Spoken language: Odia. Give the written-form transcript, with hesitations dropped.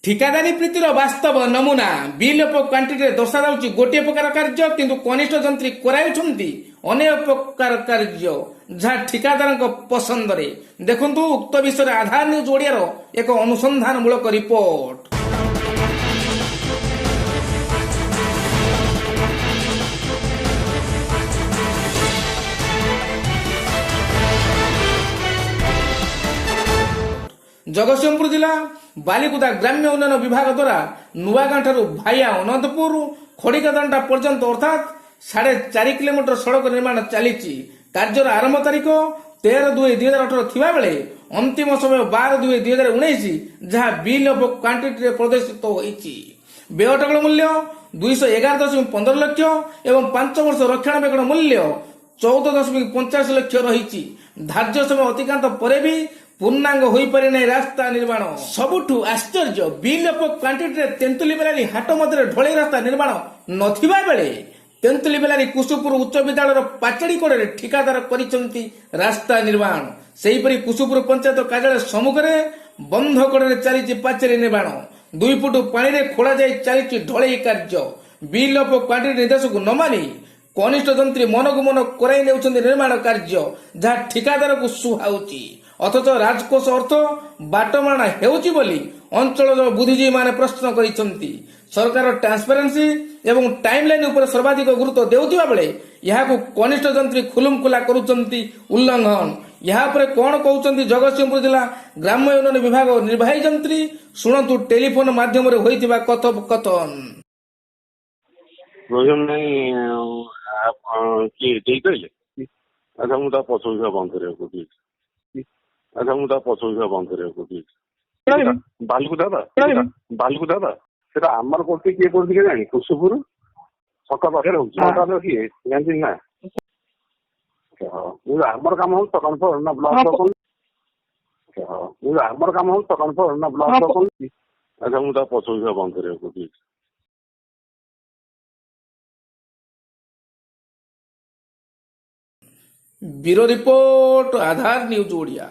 ଠିକାଦାରୀ ପ୍ରୀତିର ବାସ୍ତବ ନମୁନା। ବିଲ୍ ଅଫ୍ କ୍ୱାଣ୍ଟିଟିରେ ଦର୍ଶାଯାଉଛି ଗୋଟିଏ ପ୍ରକାର କାର୍ଯ୍ୟ, କିନ୍ତୁ କନିଷ୍ଠ ଯନ୍ତ୍ରୀ କରାଉଛନ୍ତି ଅନେକ ପ୍ରକାର କାର୍ଯ୍ୟ, ଯାହା ଠିକାଦାରଙ୍କ ପସନ୍ଦରେ। ଦେଖନ୍ତୁ ଉକ୍ତ ବିଷୟରେ ଆଧାର ନ୍ୟୁଜ୍ ଓଡ଼ିଆର ଏକ ଅନୁସନ୍ଧାନମୂଳକ ରିପୋର୍ଟ। ଜଗତସିଂହପୁର ଜିଲ୍ଲା ବାଲିକୁଦା ଗ୍ରାମ୍ୟ ଉନ୍ନୟନ ବିଭାଗ ଦ୍ୱାରା ନୂଆଗାଁଠାରୁ ଭାୟା ଅନନ୍ତପୁର ଖଡ଼ିକାଦଣ୍ଡା ପର୍ଯ୍ୟନ୍ତ, ଅର୍ଥାତ୍ 4.5 କିଲୋମିଟର ସଡ଼କ ନିର୍ମାଣ ଚାଲିଛି। କାର୍ଯ୍ୟର ଆରମ୍ଭ ତାରିଖ 13/2/2018 ଥିବାବେଳେ ଅନ୍ତିମ ସମୟ 12/2/2019, ଯାହା ବିଲ୍ ଅଫ୍ କ୍ୱାଣ୍ଟିଟିରେ ପ୍ରଦର୍ଶିତ ହୋଇଛି। ବ୍ୟୟ ଅଟକଳ ମୂଲ୍ୟ 211.15 ଲକ୍ଷ ଏବଂ 5 ବର୍ଷ ରକ୍ଷଣାବେକ୍ଷଣ ମୂଲ୍ୟ 14.85 ଲକ୍ଷ ରହିଛି। ଧାର୍ଯ୍ୟ ସମୟ ଅତିକ୍ରାନ୍ତ ପରେ ବି ପୂର୍ଣ୍ଣାଙ୍ଗ ହୋଇପାରି ନାହିଁ ରାସ୍ତା ନିର୍ମାଣ। ସବୁଠୁ ଆଶ୍ଚର୍ଯ୍ୟ, ବିଲ୍ ଅଫ୍ କ୍ୱାଣ୍ଟିଟିରେ ତେନ୍ତୁଲି ବେଲାରୀ ହାଟ ମଧ୍ୟରେ ଢଳେଇ ରାସ୍ତା ନିର୍ମାଣ ନଥିବା ବେଳେ ତେନ୍ତୁଲି ବେଲାରୀ କୁସୁପୁର ଉଚ୍ଚ ବିଦ୍ୟାଳୟର ପାଚେରୀ କଡ଼ରେ ଠିକାଦାର କରିଛନ୍ତି ରାସ୍ତା ନିର୍ମାଣ। ସେହିପରି କୁସୁପୁର ପଞ୍ଚାୟତ କାର୍ଯ୍ୟାଳୟ ସମ୍ମୁଖରେ ବନ୍ଧ କଡ଼ରେ ଚାଲିଛି ପାଚେରୀ ନିର୍ମାଣ। 2 ଫୁଟ ପାଣିରେ ଖୋଳାଯାଇ ଚାଲିଛି ଢଳେଇ କାର୍ଯ୍ୟ। ବିଲ୍ ଅଫ୍ କ୍ୱାଣ୍ଟିଟି ନିର୍ଦ୍ଦେଶକୁ ନ ମାନି କନିଷ୍ଠ ଯନ୍ତ୍ରୀ ମନକୁ ମନ କରାଇ ନେଉଛନ୍ତି ନିର୍ମାଣ କାର୍ଯ୍ୟ, ଯାହା ଠିକାଦାରକୁ ସୁହାଉଛି, ଅଥଚ ରାଜକୋଷ ଅର୍ଥ ବାଟମାରଣା ହେଉଛି ବୋଲି ଅଞ୍ଚଳର ବୁଦ୍ଧିଜୀବୀମାନେ ପ୍ରଶ୍ନ କରିଛନ୍ତି। ସରକାର ଟ୍ରାନ୍ସପାରେନ୍ସି ଏବଂ ଟାଇମଲାଇନ ଉପରେ ସର୍ବାଧିକ ଗୁରୁତ୍ୱ ଦେଉଥିବା ବେଳେ ଏହାକୁ କନିଷ୍ଠ ଯନ୍ତ୍ରୀ ଖୁଲୁମଖୁଲା କରୁଛନ୍ତି ଉଲ୍ଲଂଘନ। ଏହା ଉପରେ କଣ କହୁଛନ୍ତି ଜଗତସିଂହପୁର ଜିଲ୍ଲା ଗ୍ରାମ୍ୟ ଉନ୍ନୟନ ବିଭାଗ ନିର୍ବାହୀ ଯନ୍ତ୍ରୀ, ଶୁଣନ୍ତୁ ଟେଲିଫୋନ ମାଧ୍ୟମରେ ହୋଇଥିବା କଥୋପକଥନ। ପ୍ରୋବ୍ଲେମ୍ ନାହିଁ। କିଏ ଦେଇପାରିଲେ? ଆଚ୍ଛା, ମୁଁ ତା ପଛ ପଇସା ବନ୍ଦ କରିବାକୁ କହୁଛି। ଆଚ୍ଛା, ମୁଁ ତା ପଛ ପଇସା ବନ୍ଦ କରିବାକୁ କହୁଛି। ବାଲକୁଦା ବା ବାଲକୁଦା ବା ସେଟା ଆମର କରୁଛି, କିଏ କରୁଛି କେଜାଣି? କୁସୁପୁର ଛକ ପାଖରେ ହଉଛି। କଣ୍ଟ୍ରାକ୍ଟର କିଏ ଜାଣିଛନ୍ତି ନା? ହଁ, ଆମର କାମ ହଉଛି ତ କନଫର୍ମ ନା ବ୍ଲକ? ହଁ, ଆମର କାମ ହଉଛି ତ କନଫର୍ମ ନା ବ୍ଲକ? ଆଚ୍ଛା, ମୁଁ ତା ପଛ ପଇସା ବନ୍ଦ କରିବାକୁ କହୁଛି। ବ୍ୟୁରୋ ରିପୋର୍ଟ, ଆଧାର ନ୍ୟୁଜ୍ ଓଡ଼ିଆ।